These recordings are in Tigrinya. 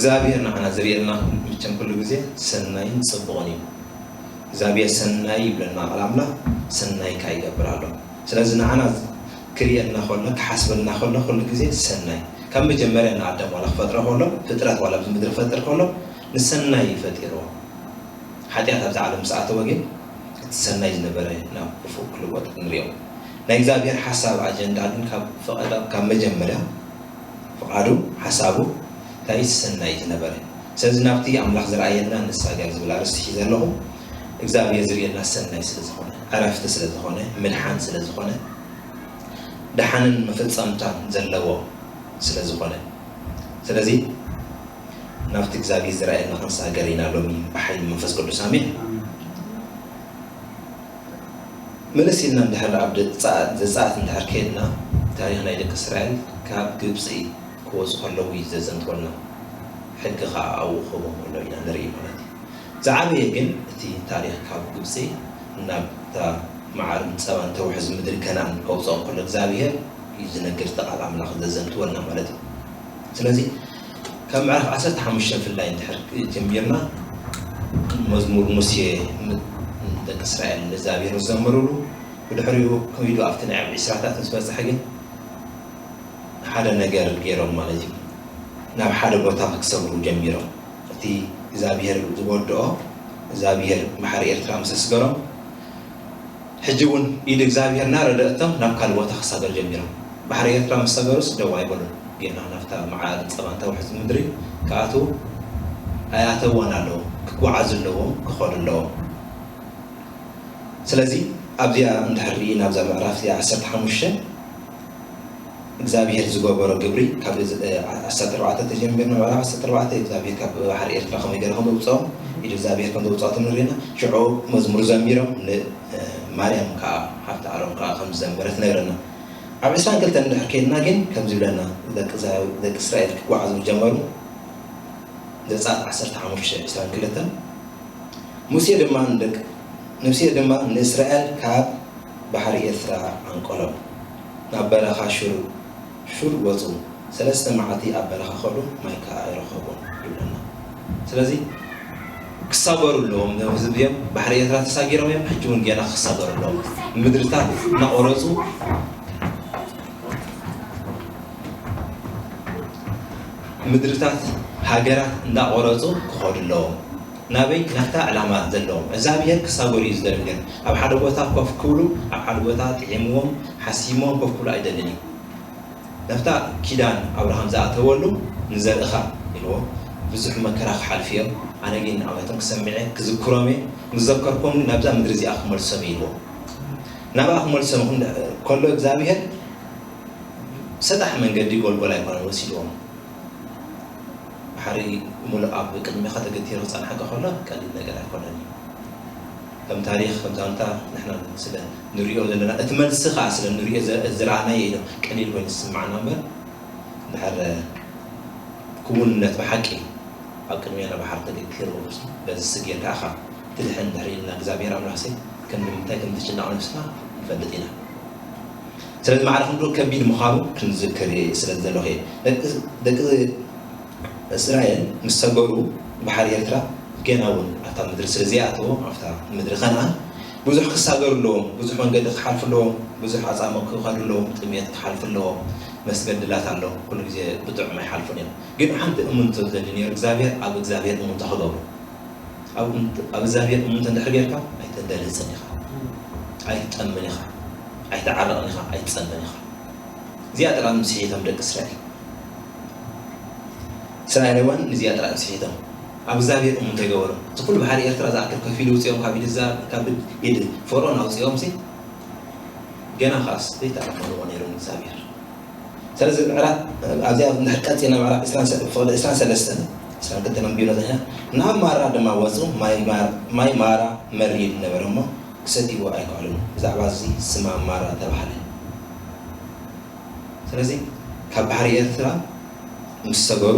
እግዚኣብሔር ንዓና ዝርእየልና መቸም ኩሉ ግዜ ሰናይን ጽቡቕን እዩ። እግዚኣብሔር ሰናይ ይብለና ቃል ኣምላኽ፣ ሰናይ ከኣ ይገብር ኣሎ። ስለዚ ንዓና ክርእየልና ከሎ፣ ክሓስበልና ከሎ ኩሉ ግዜ ሰናይ። ካብ መጀመርያ ንኣዳም ዋላ ክፈጥሮ ከሎ፣ ፍጥረት ዋላ ኣብዚ ምድሪ ክፈጥር ከሎ ንሰናይ እዩ ፈጢርዎ። ሓጢኣት ኣብዚ ዓለም ምስ ኣተወ ግን እቲ ሰናይ ዝነበረ ናብ ክፉእ ክልወጥ ንሪኦ። ናይ እግዚኣብሔር ሓሳብ ኣጀንዳ ግን ካብ ፈቐዳ ካብ መጀመርያ ፍቓዱ ሓሳቡ እንታይ ሰናይ ዝነበረ። ስለዚ ናብቲ ኣምላኽ ዝረኣየልና ንሳገር ዝብል ኣርእስቲ ሒዘ ኣለኹ። እግዚኣብሔር ዝርእየልና ሰናይ ስለ ዝኾነ፣ ዕረፍቲ ስለ ዝኾነ፣ ምድሓን ስለ ዝኾነ፣ ደሓንን መፈጸምታን ዘለዎ ስለ ዝኾነ። ስለዚ ናብቲ እግዚኣብሔር ዝረኣየልና ክንሳገር ኢና ሎሚ ብሓይሊ መንፈስ ቅዱስ። ኣሜን። መለስ ኢልና እንድሕር ኣብ ዘጸኣት እንድሕር ከይድና፣ ታሪኽ ናይ ደቂ እስራኤል ካብ ግብጺ ክወጹ ከለዉ እዩ ዘዘንትወልና። ሕጊ ኸኣ ኣብኡ ክህቦም ከሎ ኢና ንርኢ ማለት እዩ። ዝዓበየ ግን እቲ ታሪኽ ካብ ግብጺ ናብታ መዓርን ጸባን ተውሕዝ ምድሪ ከነኣን ከውጽኦም ከሎ እግዚኣብሔር እዩ ዝነግር፣ እቲ ቃል ኣምላኽ ዘዘንትወልና ማለት እዩ። ስለዚ ካብ ምዕራፍ ዓሰርተ ሓሙሽተ ብፍላይ እንድሕር ጀሚርና፣ መዝሙር ሙሴ ም-፣ ደቂ እስራኤል ንእግዚኣብሔር ዝዘመሩሉ፣ ብድሕሪኡ ከይዱ ኣብቲ ናይ ዕስራታት ምስ በጽሐ ግን ሓደ ነገር ገይሮም ማለት እዩ። ናብ ሓደ ቦታ ክሰግሩ ጀሚሮም። እቲ እግዚኣብሔር ዝወድኦ፣ እግዚኣብሔር ባሕሪ ኤርትራ ምስ ኣስገሮም፣ ሕጂ እውን ኢድ እግዚኣብሔር እናረደእቶም ናብ ካልእ ቦታ ክሳገሩ ጀሚሮም። ባሕሪ ኤርትራ ምስ ሰገሩስ ደው ኣይበሉን። ጌና ናብታ መዓር ጸባን ተውሕዝ ምድሪ ክኣትዉ ኣይኣተዋን ኣለዉ። ክጓዓዙ ኣለዎም፣ ክኸዱ ኣለዎም። ስለዚ ኣብዚኣ እንድሕር ርኢ ናብዛ ምዕራፍ እዚኣ ዓሰርተ ሓሙሽተ እግዚኣብሔር ዝገበሮ ግብሪ ካብ እዚ፣ እ፣ ዓሰርተ ኣርባዕተ ተጀሚርና ምዕራፍ ዓሰርተ ኣርባዕተ እግዚኣብሔር ካብ ባሕሪ ኤርትራ ከመይ ገይሩ ከም ዘውፅኦም፣ ኢድ እግዚኣብሔር ከም ዘውፅኦ ትምህርና። ሽዑ መዝሙር ዘሚሮም ን-፣ እ፣ ማርያም ከዓ ሓፍቲ ኣሮን ከዓ ከም ዝዘመረ ትነግረና። ኣብ ዕስራን ክልተን እንድሕር ከይድና ግን ከምዚ ይብለና፣ ደቂ እዛ-፣ ደቂ እስራኤል ክጓዓዙ ጀመሩ። ዘጸኣት ዓሰርተ ሓሙሽተ ዕስራን ክልተን። ሙሴ ድማ ንደቂ-፣ ሙሴ ድማ ንእስራኤል ካብ ባሕሪ ኤርትራ ኣንቀሎም፣ ናብ በረኻ ሹር፣ ሹር ወጹ። ሰለስተ መዓልቲ ኣብ በረኻ ኸዱ፣ ማይ ከኣ ኣይረኸቡን ይብለና። ስለዚ ክሳገሩ ኣለዎም፣ ነዚ ህዝቢ እዮም፣ ባሕሪ ኤርትራ ተሳጊሮም እዮም፣ ሕጂ እውን ገና ክሳገሩ ኣለዎም። ምድርታት እናቖረጹ፣ ምድርታት ሃገራት እንዳቖረጹ ክኸዱ ኣለዎም። ናበይ? ናብታ ዕላማ ዘለዎም። እግዚኣብሔር ክሳገሩ እዩ ዝደሊ። ግን ኣብ ሓደ ቦታ ኮፍ ክብሉ፣ ኣብ ሓደ ቦታ ጥዒምዎም፣ ሓሲሞም ኮፍ ክብሉ ኣይደልን እዩ። ናብታ ኪዳን ኣብርሃም ዝኣተወሉ ንዘርእኻ ኢልዎ፣ ብዙሕ መከራ ክሓልፉ እዮም። ኣነ ግን ናብኣቶም ክሰምዕ እየ፣ ክዝክሮም እየ። ምስ ዘከርኩም ግን ናብዛ ምድሪ እዚኣ ክመልሶም እየ ኢልዎ። ናብኣ ክመልሶም ከሎ እግዚኣብሔር ሰጣሕ መንገዲ ጎልጎል ኣይኮነን ወሲድዎም። ባሕሪ ሙሉእ ኣብ ቅድሜኻ ተገቲሩ ክጸንሓካ ከሎ ቀሊል ነገር ኣይኮነን እዩ። ከም ታሪኽ፣ ከም ዛንታ ንሕና ስለ ንሪኦ ዘለና፣ እቲ መልሲ ኸኣ ስለ ንሪኦ ዘ-፣ ዝረኣናዮ እዩ ቀሊል ኮይኑ ዝስምዓና እምበር፣ እንድሕር ክውንነት ብሓቂ ኣብ ቅድሜና ባሕሪ ተገቲሩ፣ በዚ ስግ ጌርካ ኢኻ ትድሕን እንድሕር ኢልና፣ እግዚኣብሔር ኣምላኽሲ ክንዲ ምንታይ ከም ትጭነቕ ነብስና ንፈልጥ ኢና። ስለዚ ማዕረ ክንድኡ ከቢድ ምዃኑ ክንዝክር ስለ ዝደለኹ እየ። ደቂ፣ ደቂ እስራኤል ምስ ሰገሩ ባሕሪ ኤርትራ ገና እውን ኣብታ ምድሪ ስለ ዘይኣተዎም፣ ኣብታ ምድሪ ከነኣን ብዙሕ ክሳገሩ ኣለዎም፣ ብዙሕ መንገዲ ክሓልፉ ኣለዎም፣ ብዙሕ ኣጻምእ ክኸዱ ኣለዎም፣ ጥሜት ክሓልፉ ኣለዎም። መስገድላት ኣሎ፣ ኩሉ ግዜ ብጥዑም ኣይሓልፉን እዮም። ግን ሓንቲ እሙን ተዝደሊ ነይሩ፣ እግዚኣብሔር ኣብ እግዚኣብሔር እሙን ተኽገብሩ። ኣብ እምት-፣ ኣብ እግዚኣብሔር እሙን እንድሕር ጌርካ፣ ኣይተደልህጽን ኢኻ፣ ኣይትጠምን ኢኻ፣ ኣይትዓረቕን ኢኻ፣ ኣይትጸምን ኢኻ። እዚኣ ጥራይ ምስሒቶም ደቂ እስራኤል። እስራኤላውያን እዚኣ ጥራይ ምስሒቶም። ኣብ እግዚኣብሔር እሙን ተገበሩ። እቲ ኩሉ ባሕሪ ኤርትራ ዝኣክል ከፊሉ ውፅኦም ካብ ኢድ እዛ-፣ ካብ ኢድ ፈርዖን ኣውፅኦም ሲ፣ ገና ከኣስ ዘይተኣመንዎ ነይሮም እግዚኣብሔር። ስለዚ ምዕራፍ ኣብዚኣ እንድሕር ቀፂልና ምዕራፍ ዕስራን ሰ-፣ ፍቕዲ ዕስራን ሰለስተን፣ ዕስራን ክልተን ኣንቢብና ዘለና፣ ናብ ማራ ድማ ወፁ፣ ማይ ማር-፣ ማይ ማራ መሪር ነበረ እሞ ክሰትይዎ ኣይከኣሉን። ብዛዕባ እዚ ስማ ማራ ተባህለ። ስለዚ ካብ ባሕሪ ኤርትራ ምስ ሰገሩ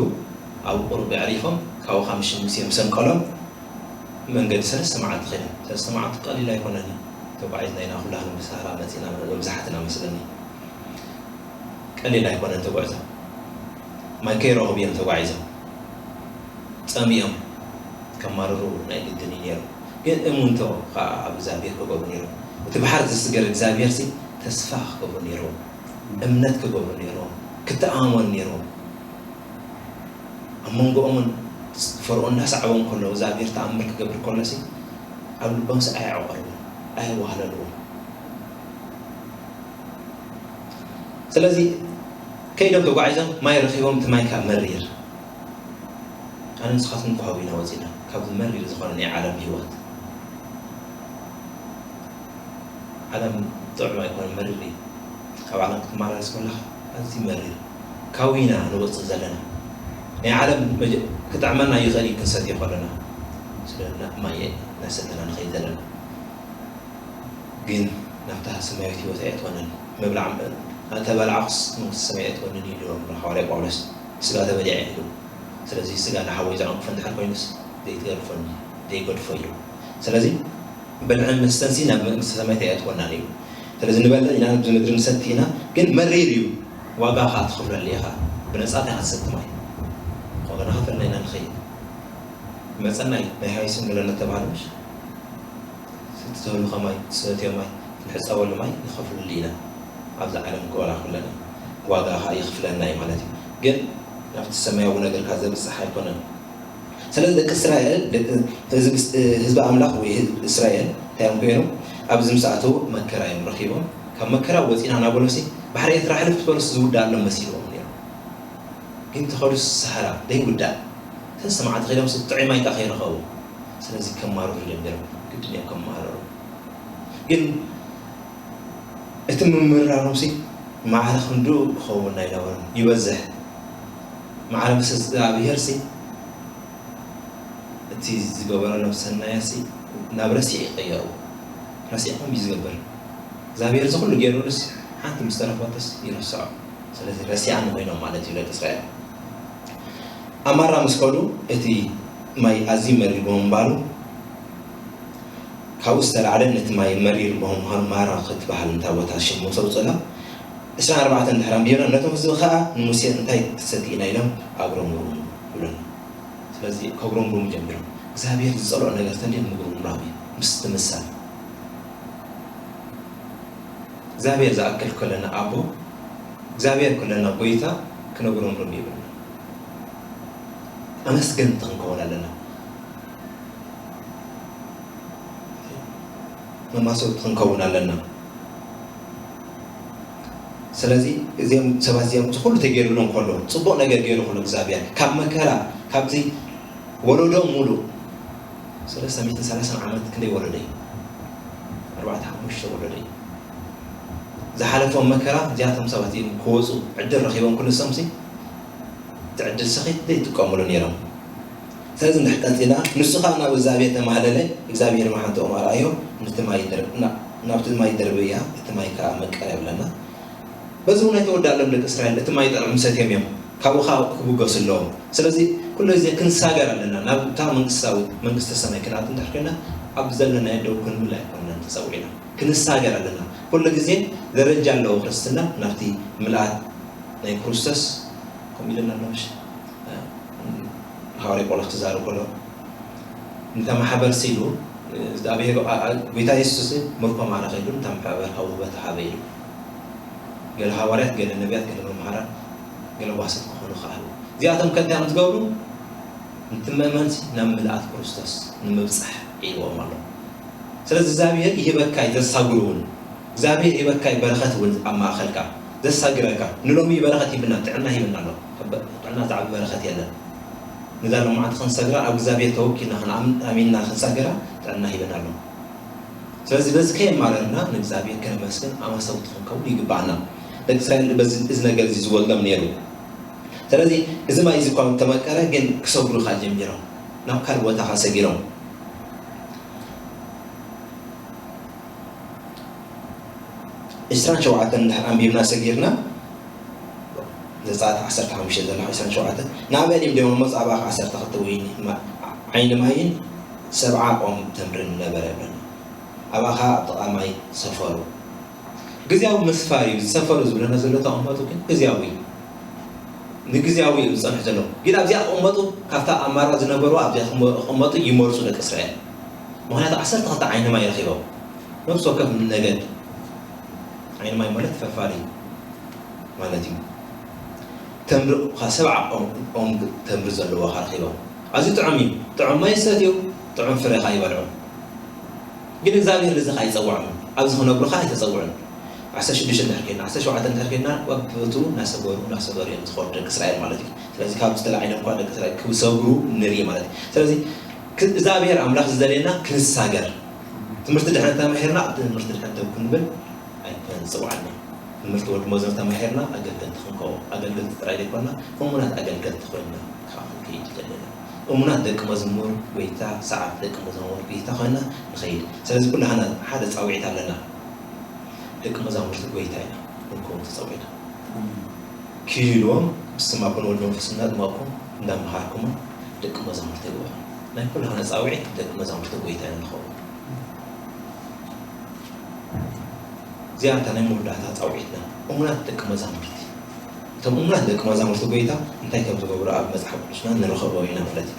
ኣብ ቁርቢ ኣዕሪፎም፣ ካብኡ ካብ ምሽ-፣ ሙሴ ምስ ኣንቀሎም መንገዲ ሰለስተ መዓልቲ ከይዶም። ሰለስተ መዓልቲ ቀሊል ኣይኮነን እዩ። ተጓዒዝና ኢና ኩላህና ብሳህራ መጺና መብዛሕትና መስለኒ። ቀሊል ኣይኮነን ተጓዕዞም። ማይ ከይረኸቡ እዮም ተጓዒዞም። ጸሚኦም ከማርሩ ናይ ግድን እዩ ነይሩ። ግን እሙንቶ ከዓ ኣብ እግዚኣብሔር ክገብሩ ነይሩ። እቲ ባሕር ዝስገር እግዚኣብሔር ሲ ተስፋ ክገብሩ ነይሩ። እምነት ክገብሩ ነይሩ። ክተኣማመኑ ነይሩ። ኣብ መንጎኦምን ፈርኦን እናሰዓቦም ከሎ እግዚኣብሔር ተኣምር ክገብር ከሎ ሲ ኣብ ልቦም ሲ ኣየዕቆርዎ ኣየዋህለልዎ። ስለዚ ከይዶም ተጓዒዞም ማይ ረኺቦም እቲ ማይ ካብ መሪር ኣነ ንስኻትኩም ከሃዊ ኢና ወፂና ካብ መሪር ዝኾነ ናይ ዓለም ህይወት ዓለም ጥዑም ኣይኮነ መሪር እዩ። ካብ ዓለም ክትመላለስ ከለኻ ኣዝዩ መሪር ካዊና ንወፅእ ዘለና ናይ ዓለም ክጥዕመና ይኽእል እዩ ክንሰትዮ ከለና ስለና ማየ እናሰተና ንኸይድ ዘለና ግን ናብታ ሰማያዊት ህይወት ኣየእትወንን። ምብላዕ እምበር፣ "ኣንተ በላዕኩስ መንግስተ ሰማይ ኣየእትወንን" እዩ ኢሉ ሃዋርያ ጳውሎስ። ስጋ ተበሊዐ ኢሉ። ስለዚ ስጋ ንሓወይ ዘዕንቅፎ እንድሕር ኮይኑስ ዘይትገድፎኒ፣ ዘይገድፎ እዩ። ስለዚ በልዕን መስተንሲ ናብ መንግስተ ሰማይ ኣየእትወናን እዩ። ስለዚ ንበልዕ ኢና፣ ኣብዚ ምድሪ ንሰቲ ኢና፣ ግን መሪር እዩ። ዋጋ ከዓ ትኸፍለሉ ኢኻ። ብነፃ እንታይ ክትሰቲ ማይ ዋጋ ናኸፈልና ኢና ንኸይድ። መፀናይ ናይ ሃይስን ገለ እናተባህለ ምሽ ስቲ ትህሉ ከማይ ትሰትዮ ማይ ትንሕፀበሉ ማይ ንኸፍልሉ ኢና ኣብዚ ዓለም ክበላ ኩለና ዋጋ ከዓ ይኽፍለና እዩ ማለት እዩ ግን ናብቲ ሰማያዊ ነገር ካብ ዘብፅሕ ኣይኮነን ስለዚ ደቂ እስራኤል ህዝቢ ኣምላኽ ወይ እስራኤል እንታይ እዮም ኮይኖም ኣብዚ ምስ ኣተዉ መከራ እዮም ረኪቦም ካብ መከራ ወፂና እናበሉሲ ባሕሪ ኤርትራ ሕልፍ ክትበሉስ ዝውዳእ ኣሎ መሲልዎም ነይሩ ግን ተኸዱስ ሰሃራ ደይውዳእ ሰለስተ መዓልቲ ከይዶም ጥዑይ ማይ ከዓ ከይረኸቡ ስለዚ ከማርሩ ጀሚሮም ግድን እዮም ከማርሩ ግን እቲ ምምርራሮም ሲ ማዕረ ክንዱ ክኸውን ኣይነበሮም ይበዝሕ ማዕረ ምስ እግዚኣብሔር ሲ እቲ ዝገበረሎም ሰናያ ሲ ናብ ረሲዕ ይቀየሩ ረሲዕኩም እዩ ዝገብር እግዚኣብሔር እዚ ኩሉ ገይሩሉስ ሓንቲ ምስ ተረፈትስ ይረስዖ ስለዚ ረሲዓኒ ኮይኖም ማለት እዩ ደቂ እስራኤል ኣማራ ምስ ከዱ እቲ ማይ ኣዝዩ መሪር ብምንባሩ ካብኡ ዝተላዕለ ነቲ ማይ መሪር ብምዃኑ ማራ ክትበሃል እንታ ቦታ ሽም ምስ ኣውፅእላ ዕስራን ኣርባዕተን ድሕሪ ኣንቢብና ነቶም ህዝቢ ከዓ ንሙሴ እንታይ ክትሰቲ ኢና ኢሎም ኣጉረምርሙ ይብለና ስለዚ ከጉረምርሙ ጀሚሮም እግዚኣብሔር ዝፀልኦ ነገር ተልዮም ምጉርምራም እዩ ምስ ትምሳል እግዚኣብሔር ዝኣክል ከለና ኣቦ እግዚኣብሔር ከለና ጎይታ ክነጉረምርም ይብልና ኣመስገንቲ ክንከውን ኣለና መማሰብቲ ክንከውን ኣለና ስለዚ እዚኦም ሰባት እዚኦም እዚ ኩሉ ተገይሩሎም ከሎ ፅቡቅ ነገር ገይሩ ከሎ እግዚኣብሔር ካብ መከራ ካብዚ ወለዶ ሙሉእ ሰለስተ ሚእትን ሰላሳን ዓመት ክንደይ ወለዶ እዩ ኣርባዕተ ሓሙሽተ ወለዶ እዩ ዝሓለፎም መከራ እዚኣቶም ሰባት እዮም ክወፁ ዕድል ረኪቦም ኩሉ ሰምሲ እቲ ዕድል ሰኺት ዘይጥቀሙሉ ነይሮም ስለዚ እንድሕር ቀፂልና ንሱ ከዓ ናብ እግዚኣብሔር ተማህለለ እግዚኣብሔር መሓንትኦም ኣርኣዮ ናብቲ ማይ ደርብያ እቲ ማይ ከዓ መቀር የብለና በዚ እውን ኣይተወዳእሎም ደቂ እስራኤል እቲ ማይ ጠርዑ ምሰትዮም እዮም ካብኡ ከዓ ክብገሱ ኣለዎም ስለዚ ኩሉ ግዜ ክንሳገር ኣለና ናብታ መንግስታዊ መንግስተ ሰማይ ክንኣቱ እንድሕር ኮይና ኣብ ዘለናዮ ደው ክንብል ኣይኮንና ተፀዊዕና ክንሳገር ኣለና ኩሉ ግዜ ደረጃ ኣለዎ ክርስትና ናብቲ ምልኣት ናይ ክርስቶስ ከምኡ ኢለና ኣለምሽ ሃዋርያ ጳውሎስ ክዛረብ ከሎ እንተ ማሕበር ሲሉ እግዚኣብሔር ጎይታ የሱስ ምርኮ ማራ ከይዱ እንተ ማሕበር ካብ ውህበት ሃበ ኢሉ ገለ ሃዋርያት ገለ ነቢያት ገለ መምሃራን ገለ ጓሶት ክኾኑ ከኣሉ እዚኣቶም ከ እንታይ እዮም ዝገብሩ እቲ ምእመንሲ ናብ ምልኣት ክርስቶስ ንምብፃሕ ኢልዎም ኣሎ ስለዚ እግዚኣብሔር ይህበካ እዩ ዘሳግሩ እውን እግዚኣብሔር ይህበካ እዩ በረኸት እውን ኣብ ማእኸልካ ዘሳግረካ ንሎሚ በረኸት ይብና ጥዕና ይብና ኣሎ ጥዕና ዝዓቢ በረኸት የለን ንዛ ሎማዓንቲ ክንሰግራ ኣብ እግዚኣብሔር ተወኪልና ክንኣምን ኣሚንና ክንሰግራ ጥዕና ሂበና ኣሎ ስለዚ በዚ ከየማረርና ንእግዚኣብሔር ከነመስግን ኣማሰውቲ ክንከውን ይግባኣና ደቂ እስራኤል በዚ እዚ ነገር እዚ ዝጎድሎም ነይሩ ስለዚ እዚ ማይ እዚ እኳ ተመቀረ ግን ክሰግሩ ካ ጀሚሮም ናብ ካልእ ቦታ ካ ሰጊሮም ዕስራን ሸውዓተን እንድሕር ኣንቢብና ሰጊርና ዘጻት ዓሰርተ ሓሙሽተ ዘለኻ ዕስራን ሸውዓተን ናበይ ድዮም ደሞ መጽ ኣባኻ ዓሰርተ ክልተ ወይኒ ዓይኒ ማይን ሰብዓ ኦም ተምርን ነበረ ብለና ኣባኻ ኣብ ጥቓ ማይ ሰፈሩ ግዜያዊ መስፋር እዩ ዝሰፈሩ ዝብለና ዘሎ ተቐመጡ ግን ግዜያዊ ንግዜያዊ እዩ ዝጸንሕ ዘሎ። ግን ኣብዚኣ ክቕመጡ፣ ካብታ ኣብ ማራ ዝነበሩ ኣብዚኣ ክመ-፣ ክቕመጡ ይመርጹ ደቂ እስራኤል። ምኽንያቱ ዓሰርተ ክልተ ዓይኒ ማይ ረኺቦም። ነፍሲ ወከፍ ነገድ ዓይኒ ማይ ማለት ፈፋሪ ማለት እዩ። ተምሪ፣ ኸ-፣ ሰብዓ ኦም፣ ኦም ተምሪ ዘለዎ ኸ ረኺቦም። ኣዝዩ ጥዑም እዩ። ጥዑም ማይ ይሰትዩ፣ ጥዑም ፍረ ኸ ይበልዑ። ግን እግዚኣብሔር ነዚ ኸ ኣይጸውዖምን። ኣብዚ ክነብሩ ኸ ኣይተጸውዑን። ዓሰርተ ሽዱሽተ እንድሕር ኬድና፣ ዓሰርተ ሸውዓተ እንድሕር ኬድና፣ በብቦትኡ እናሰገሩ፣ እናሰገሩ እዮም ዝኸዱ ደቂ እስራኤል ማለት እዩ። ስለዚ ካብ ዝተላዕለ እኳ ደቂ እስራኤል ክሰግሩ ንርኢ ማለት እዩ። ስለዚ ክ-፣ እግዚኣብሔር ኣምላኽ ዝደልየና ክንሳገር። ትምህርቲ ድሕነት ተማሂርና፣ ኣብ ትምህርቲ ድሕነት ደው ክንብል ኣይኮነን ዝጽውዓና። ትምህርቲ ወዲ መዘር ተማሂርና ኣገልገልቲ ክንከውን፣ ኣገልገልቲ ጥራይ ዘይኮንና፣ እሙናት ኣገልገልቲ ኮይንና ከዓ ክንከይድ ዘለና። እሙናት ደቂ መዝሙር ጎይታ፣ ሰዓብቲ ደቂ መዛሙር ጎይታ ኮይንና ንኸይድ። ስለዚ ኩላህና ሓደ ጻውዒት ኣለና። ደቂ መዛሙርቲ ጎይታ ኢና ክንከውን ተጸዊዕና። ኪዱ ኢልዎም፣ ብስም ኣቦን ወልድን መንፈስ እንዳጥመቕኩም፣ እንዳመሃርኩምን ደቂ መዛሙርቲ ይግበሩ። ናይ ኩላህና ጻውዒት ደቂ መዛሙርቲ ጎይታ ኢና ንኸውን። እዚኣ እታ ናይ መወዳእታ ጻውዒትና፣ እሙናት ደቂ መዛሙርቲ። እቶም እሙናት ደቂ መዛሙርቲ ጎይታ እንታይ ከም ዝገብሩ ኣብ መጽሓፍ ቅዱስና ንረኸቦ ኢና ማለት እዩ።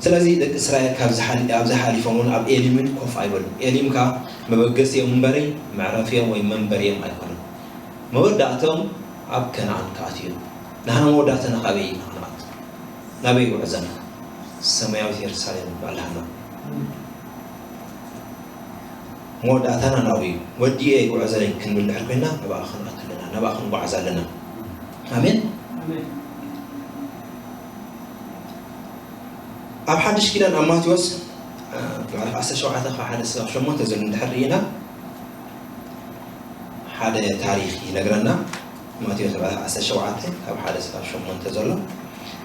ስለዚ ደቂ እስራኤል ካብዚ ሓሊ-፣ ኣብዚ ሓሊፎም እውን ኣብ ኤሊምን ኮፍ ኣይበሉን። ኤሊም ከኣ መበገሲኦም እምበረይ መዕረፊኦም ወይ መንበሪኦም ኣይኮነን። መወዳእቶም ኣብ ከነኣን ክኣትዩ እዮም። ንሕና መወዳእታና ካበይ ኢና ክንኣቱ? ናበይ ጉዕዞና? ሰማያዊት የሩሳሌም ንበሃል ንሕና። መወዳእታና ናብኡ እዩ። ወዲኤ ጉዕዞይ ክንብል ድሕር ኮይና፣ ናብኣ ክንኣቱ ኣለና፣ ናብኣ ክንጓዓዝ ኣለና። ኣሜን። ኣሜን። ኣብ ሓድሽ ኪዳን ኣብ ማቴዎስ፣ እ፣ ምዕራፍ ዓሰርተ ሸውዓተ ካብ ሓደ ስጋብ ሸሞንተ ዘሎ እንድሕር ርኢና፣ ሓደ ታሪኽ ይነግረና። ማቴዎስ ምዕራፍ ዓሰርተ ሸውዓተ ካብ ሓደ ስጋብ ሸሞንተ ዘሎ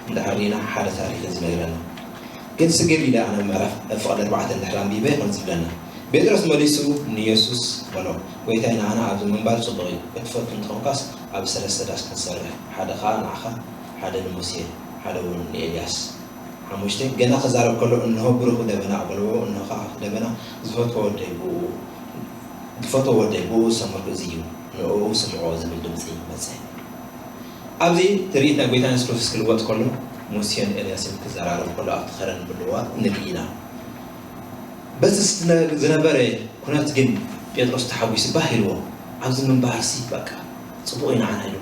እንድሕር ርኢና፣ ሓደ ታሪኽ እዩ ዝነግረና። ግን ስግር ኢለ ኣነ ምዕራፍ ፍቕዲ ኣርባዕተ እንድሕር ኣንቢበ ከምዚ ይብለና። ጴጥሮስ መሊሱ ንየሱስ በሎ፣ "ጎይታይ፣ ንዓና ኣብዚ ምንባር ጽቡቕ እዩ። እትፈቱ እንተኾንካስ ኣብ ሰለስተ ዳስ ክንሰርሕ፣ ሓደ ኸኣ ንዓኻ፣ ሓደ ንሙሴ፣ ሓደ እውን ንኤልያስ።" ሓሙሽተ፣ ገና ክዛረብ ከሎ፣ እንሆ ብሩኽ ደበና ኣገልበቦ፣ እንሆ ከኣ ኣብቲ ደበና ዝፈትዎ ወደይ ብኡ፣ ዝፈትዎ ወደይ ብኡ ዝተመርኩ እዚ እዩ፣ ንዕኡ ስምዕዎ ዝብል ድምጺ መጸ። ኣብዚ ትርኢት ናይ ጎይታና የሱስ ክርስቶስ ክልወጥ ከሎ፣ ሙሴን ኤልያስን ክዘራረብ ከሎ ኣብቲ ከረን ምልውዋጥ ንርኢ ኢና። በዚ ዝነ-፣ ዝነበረ ኩነት ግን ጴጥሮስ ተሓጒሱ ባህ ኢልዎ፣ "ኣብዚ ምንባርሲ በቃ ጽቡቕ እዩ ንዓና" ኢሉ።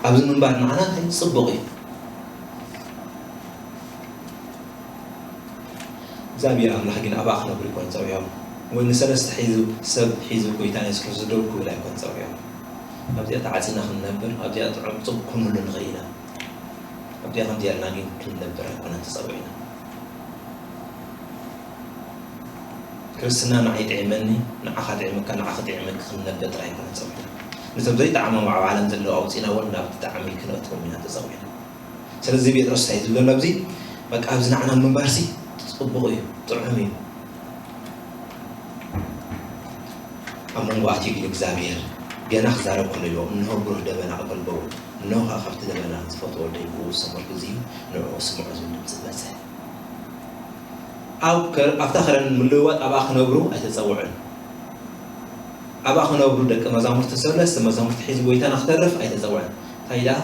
"ኣብዚ ምንባር ንዓና እንታይ ጽቡቕ እዩ?" እግዚኣብሔር ኣምላኽ ግን ኣብኣ ክነብሩ ኣይኮን ጸዊዖም፣ ወይ ንሰለስተ ሒዙ፣ ሰብ ሒዙ ጎይታ የሱስ ክርስቶስ ደው ክብል ኣይኮን ጸዊዖም። ኣብዚኣ ተዓጺና ክንነብር፣ ኣብዚኣ ጥዑም ጽቡቕ ክንህሉ ንኽእል ኢና። ኣብዚኣ ከምዚኣ ኢልና ግን ክንነብር ኣይኮነን ተጸዊዕና። ክርስትና ንዓይ ጥዒመኒ፣ ንዓኻ ጥዒመካ፣ ንዓኺ ጥዒመኪ ክንነብር ጥራይ ኣይኮነን ተጸዊዕና። ነቶም ዘይጠዓሞም ኣብ ዓለም ዘለዉ ኣውጺእና እውን ናብቲ ጣዕሚ ክነእትዎም ኢና ተጸዊዕና። ስለዚ ጴጥሮስ እንታይ ዝብሎ ኣሎ ኣብዚ? በቃ ኣብዚ ንዓና ምንባርሲ ጽቡቕ እዩ፣ ጥዑም እዩ። ኣብ መንጎ ኣትዩ ግን እግዚኣብሔር ገና ክዛረብ ከሎ ኢልዎ፣ እንሆ ብሩህ ደበና ኣገልበቡ፣ እንሆ ከኣ ካብቲ ደበና ዝፈትዎ ወደይ ብኡ ዝተመርኩ እዚ እዩ፣ ንዕኡ ስምዖ ዝብል ድምጺ መጸ። ኣብ ከ-፣ ኣብታ ከረን ምልውዋጥ ኣብኣ ክነብሩ ኣይተጸውዑን። ኣብኣ ክነብሩ ደቂ መዛሙርቲ ሰለስተ መዛሙርቲ ሒዙ ጎይታና ክተርፍ ኣይተጸውዐን። እንታይ ደኣ?